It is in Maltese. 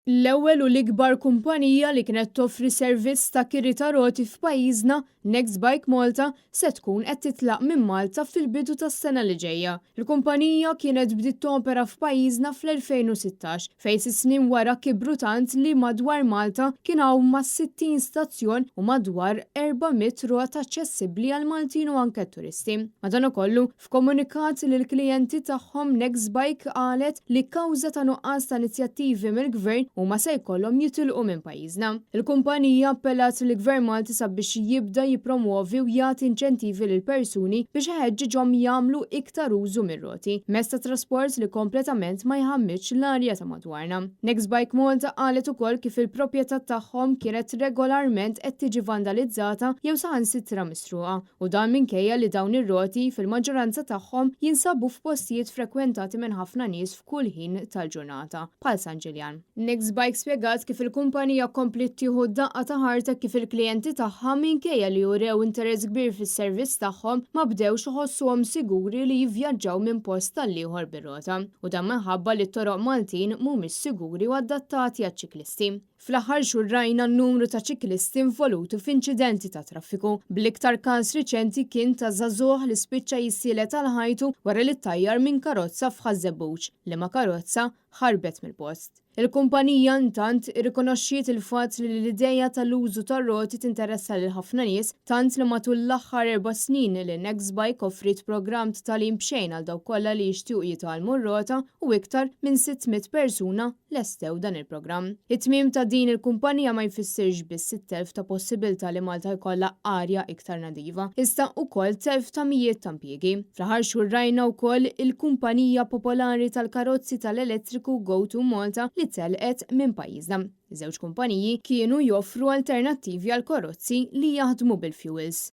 L-ewwel u l-ikbar kumpanija li kienet toffri servizz ta' kiri ta' roti f'pajjiżna, Nextbike Malta, se tkun qed titlaq minn Malta fil-bidu tas-sena li ġejja. Il-kumpanija kienet bdiet topera f'pajjiżna fl-2016, fejn sitt snin wara kibru tant li madwar Malta kien hawn mas-60 stazzjon u madwar 400 rota aċċessibbli għall-Maltin u anke t-turisti. Madankollu, F'komunikat lill-klijenti tagħhom Nextbike qalet li kawża ta' nuqqas ta' inizjattivi mill-Gvern huma se jkollhom jitilqu minn pajjiżna. Il-kumpanija appellat lill-Gvern Malti sabiex jibda jippromwovi u jagħti inċentivi lill-persuni biex iħeġġiġhom jagħmlu iktar użu mir-roti, mezz ta' trasport li kompletament ma jħammiġx l-arja ta' madwarna. Nextbike Malta qalet ukoll kif il-proprjetà tagħhom kienet regolarment qed tiġi vandalizzata jew saħansitra misruqa u dan minkejja li dawn ir-roti, fil-maġġoranza tagħhom, jinsabu f'postijiet frekwentati minn ħafna nies f'kull ħin tal-ġurnata, bħal San Ġiljan. Nextbike spjegat kif il-kumpanija kompliet tieħu daqqa ta' ħarta kif il-klijenti tagħha, minkejja li urew interess kbir fis-servizz tagħhom, ma bdewx iħossuhom siguri li jivvjaġġaw minn post għall-ieħor bir-rota, u dan minħabba li t-toroq Maltin mhumiex siguri u adattati għaċ-ċiklisti. Fl-aħħar xhur rajna numru ta' ċiklisti involuti f'inċidenti tat-traffiku, bl-iktar każ riċenti kien ta' żagħżugħ li spiċċa jissielet għal ħajtu wara li ttajjar minn karozza f'Ħaż-Żebbuġ, liema karozza ħarbet mill-post. Il-kumpanija, intant, irrikonoxxiet il-fatt li l-idea tal-użu tar-roti tinteressa lil ħafna nies, tant li matul l-aħħar erba' snin li Nextbike offriet programm ta' tagħlim b'xejn għal dawk kollha li jixtiequ jitgħallmu r-rota u iktar minn 600 persuna lestew dan il-programm. It-tmiem ta' din il-kumpanija ma jfissirx biss it-telf ta' possibilità li Malta jkollha arja iktar nadifa, iżda wkoll telf ta' mijiet ta' impjiegi. Fl-aħħar xhur rajna wkoll il-kumpanija popolari tal-karozzi tal-elettriku Go2 Malta li telqet minn pajjiżna. Iż-żewġ kumpaniji kienu joffru alternattivi għal karozzi li jaħdmu bil-fuels.